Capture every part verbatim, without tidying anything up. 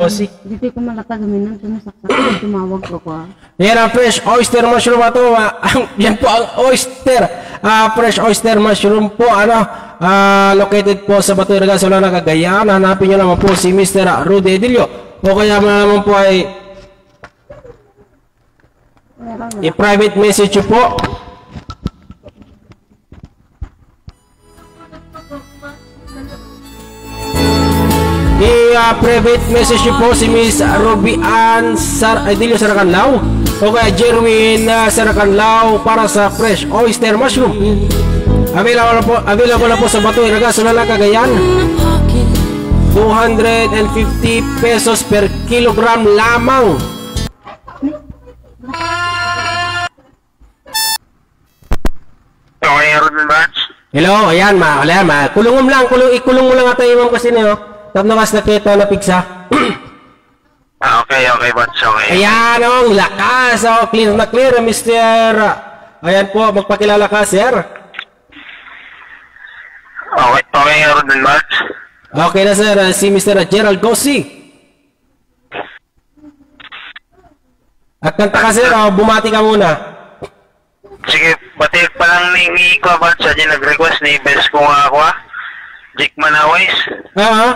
Bossing. Dito ko malata gaminan, sumasaksak, tumawag ko pa. Yan ang fresh oyster mushroom ato, ah, ang, yan po ang oyster. Ah, fresh oyster mushroom po, ano, ah, located po sa Bato Iraga, Solana, Cagayan. Hanapin niyo naman po si Mister Rudy Edilio. O kaya mo naman po ay i-private message niyo po. I, ah, private message niyo po si Miss Ruby Ann Sar-, Idilio Saracanlao o kaya Jerwin, ah, Saracanlao para sa fresh oyster mushroom. Available na po, available na po sa Bato Iraga, Solana, Cagayan. Two hundred and fifty pesos per kilogram lamang. Okay, Rodman Batch. Hello, ayan, ma, ayan, ma. Kulungom lang, kulung, ikulong mo lang ata yung imam kasi niyo. Tapno kas nakita na pigsa. Ah, okay, okay, Batch, okay. Ayan, oh, ang lakas. Oh, clear na clear, Mister. Ayan po, magpakilala ka, sir. Okay, okay, Rodman Batch. Okay na, sir. Ah, si Mister Gerald Gossi. Agkanta ka, sir, o bumati ka muna? Sige, bati pa lang ni, ni Kuya Bats, sa di nag-request ni best ko nga, Kuya Jake Manawis. Oo.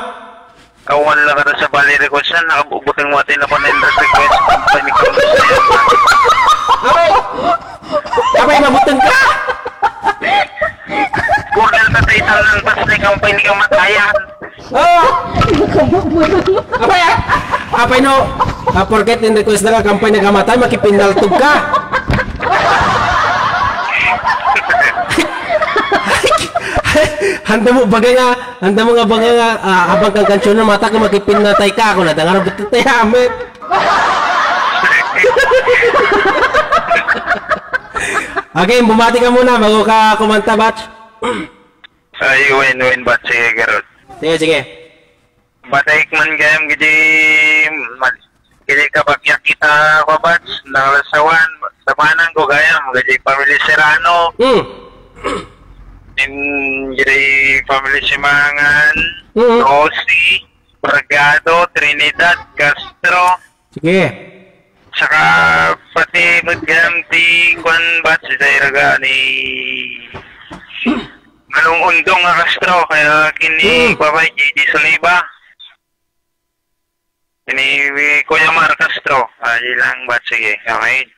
Awan lang ka sa bali request na, nakabutang mo atin ako na yung request. Apay! Apay, mabutang ka! Google ka sa isang lang, tas ni kampay ni kamatayan. Oh! Apay, ah, apay no, ah, porket in request na ka, kampay nagamatay, makipinaltog ka. Handa mo bagay nga, handa mo nga bagay nga, ah, abang kang kansyon na mata ko, makipinatay ka, ako na, dangar ang beto tayo, amen. Okay, bumati ka muna, bago ka kumanta, batch. Ay, win, win, batch, sige, Gerald. Sige, sige. Bataik man gayam gidi mal-, gidi kabagyak kita, Kuya Bats, nangalasawan, sabanan ko gayam, gidi family Serrano. Mm. In gidi family Simangan, Mm. Rosie, Bragado, Trinidad, Castro. Sige. Saka pati met gayam ti kuan, Bats, ita iraga ni Manong Undong nga Castro, kaya kini Mm. Kuya J D Soliva. Kini Kuya Mar Castro. Ah, di lang, Bats, sige. Okay.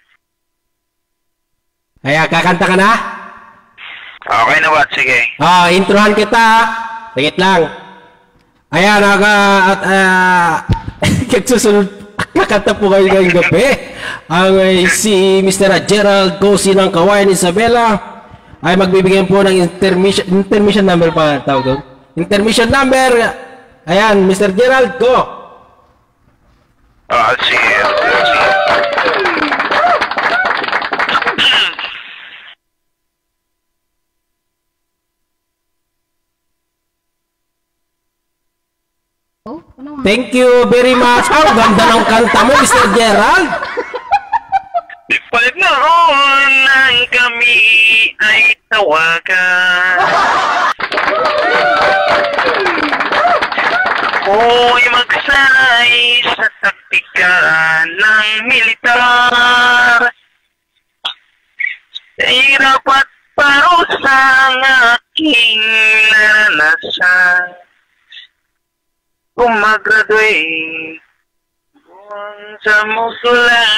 Ay, ah, kakanta ka na? Okay na, Bats, sige. Ah, introhan kita. Saglit lang. Ayan, aga, at, ah, nagsusunod, kakanta po kayo ngayong gabi. Ang, eh, si Mister Gerald Gosi ng Kawayan Isabela ay magbibigay po ng intermission, intermission number pa tawag doon. Intermission number. Ayan, Mister Gerald, go. Ah, sige. Thank you very much. Ang ganda ng kanta mo, Mister Gerald. Pag noon ang kami ay tawagan, ako'y magsanay sa taktika ng militar. Hirap at parusa ang aking naranasan. Gumag-graduate, buwan sa musula.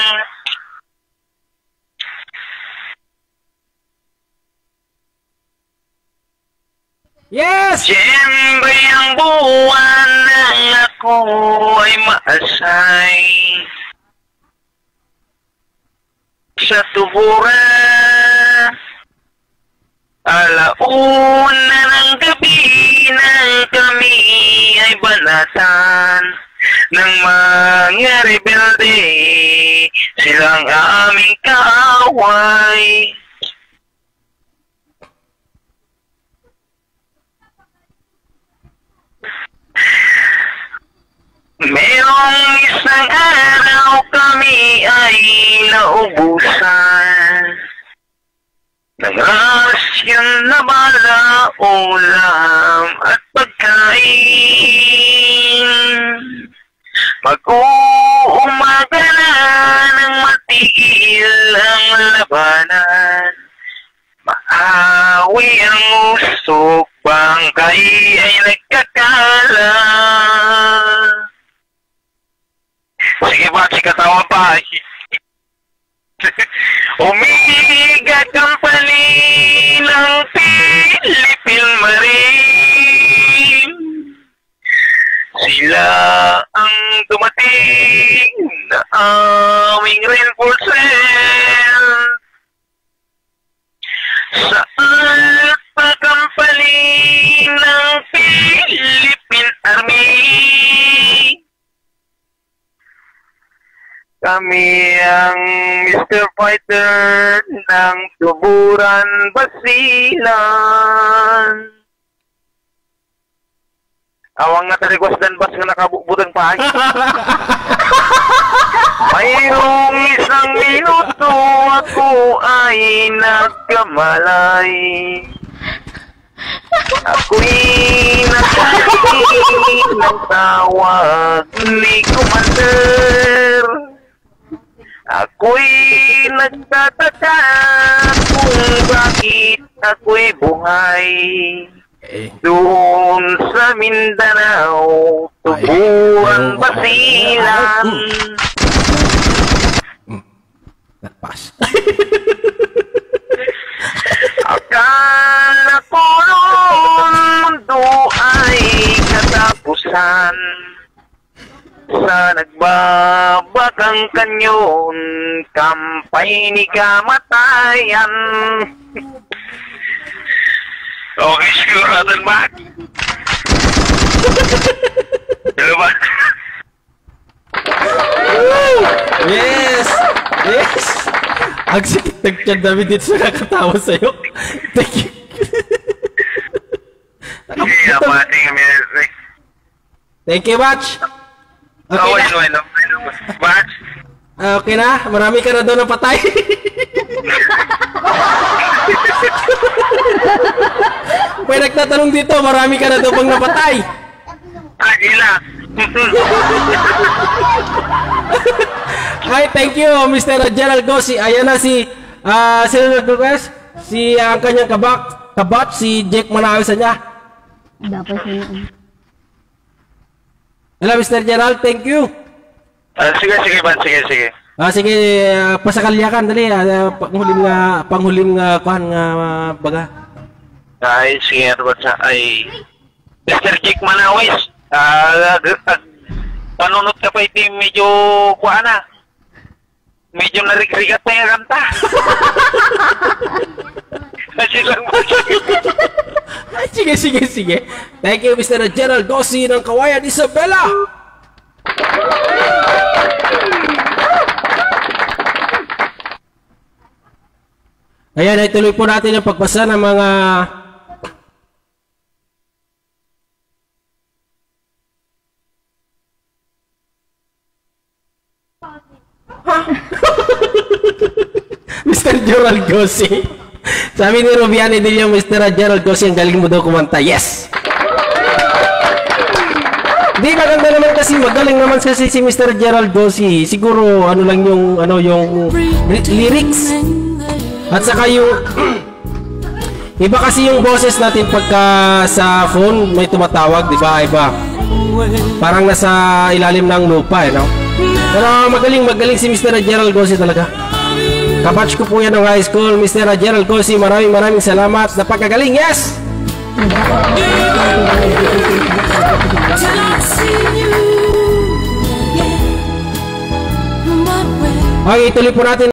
Yes! Diyan ba ang buwan nang ako ay maasay? Sa tuburan, alauna ng gabi nang kami ay banatan ng mga rebelde, silang aming kaaway. Merong isang araw kami ay naubusan ng rasyon na bala, ulam at pagkain. Mag-uumaga na nang matigil ang labanan. Maawi ang usok, bangkay ay nagkakala. Sige, Batch, ikatawa pa. Omega Company ng Philippine Marine. Sila ang dumating na aming reinforcement. Sa Alpha Company ng Philippine Army. Kami ang Mister Fighter ng Tuburan, Basilan. Awang nga tarigwas dan bas nga nakabukbutang pa. Mayroong isang minuto ako ay nagkamalay. Ako'y nagkakit ng tawag ni Commander. Ako'y nagtataka kung bakit ako'y buhay. Eh. Doon sa Mindanao, ay, tubuan ay, Basilan. Mm. Mm. Nagpas. Akala ko noon mundo ay katapusan. Sa nagbabakang kanyon, kampay ni kamatayan. Okay, sigurado ba? Hello ba? Yes! Yes! Ang sakit ng tiyan namin dito sa nakatawa sa'yo. Thank you. Sige, pati kami. Thank you, Batch. Okay na. Batch. Ah, okay na? Marami ka na daw napatay. May nagtatanong dito, marami ka na daw bang napatay? Ah, di na. Ay, thank you, Mister Gerald Gosi. Ayan na si, ah, sino nag-request? Si, ah, ang kanyang kabak, kabat, si Jake Manawi sa niya. Dapat yun. Hello, Mister Gerald, thank you. Ah, sige, sige, man, sige, sige. Ah, sige, ah, pasakalyakan, dali, ah, panghulim nga, panghulim nga, kuhan nga, ah, baga. Ay, sige, ano ba sa, ay, Mister Jake Manawis, ah, ag-, ag-, panunot ka pa iti medyo, kuha na. Medyo narigrigat na yung kanta. Kasi lang ba? Sige, sige, sige. Thank you, Mister Gerald Gossi ng Kawayan, Isabela. Ayan, ituloy po natin ang pagbasa ng mga Mister Gerald Gossi. Sabi ni Rubian Edilio, Mister Gerald Gossi, ang galing mo daw kumanta. Yes! Di, maganda naman kasi, magaling naman kasi si Mister Gerald Gossi. Siguro, ano lang yung, ano, yung ry-, lyrics. At saka yung, iba kasi yung boses natin pagka sa phone, may tumatawag, di ba? Iba. Parang nasa ilalim ng lupa, eh, no? Pero magaling, magaling si Mister Gerald Gossi talaga. Kabatch ko po yan ng high school, Mister Gerald Gossi. Maraming, maraming salamat. Napakagaling, yes! Okay, ituloy po natin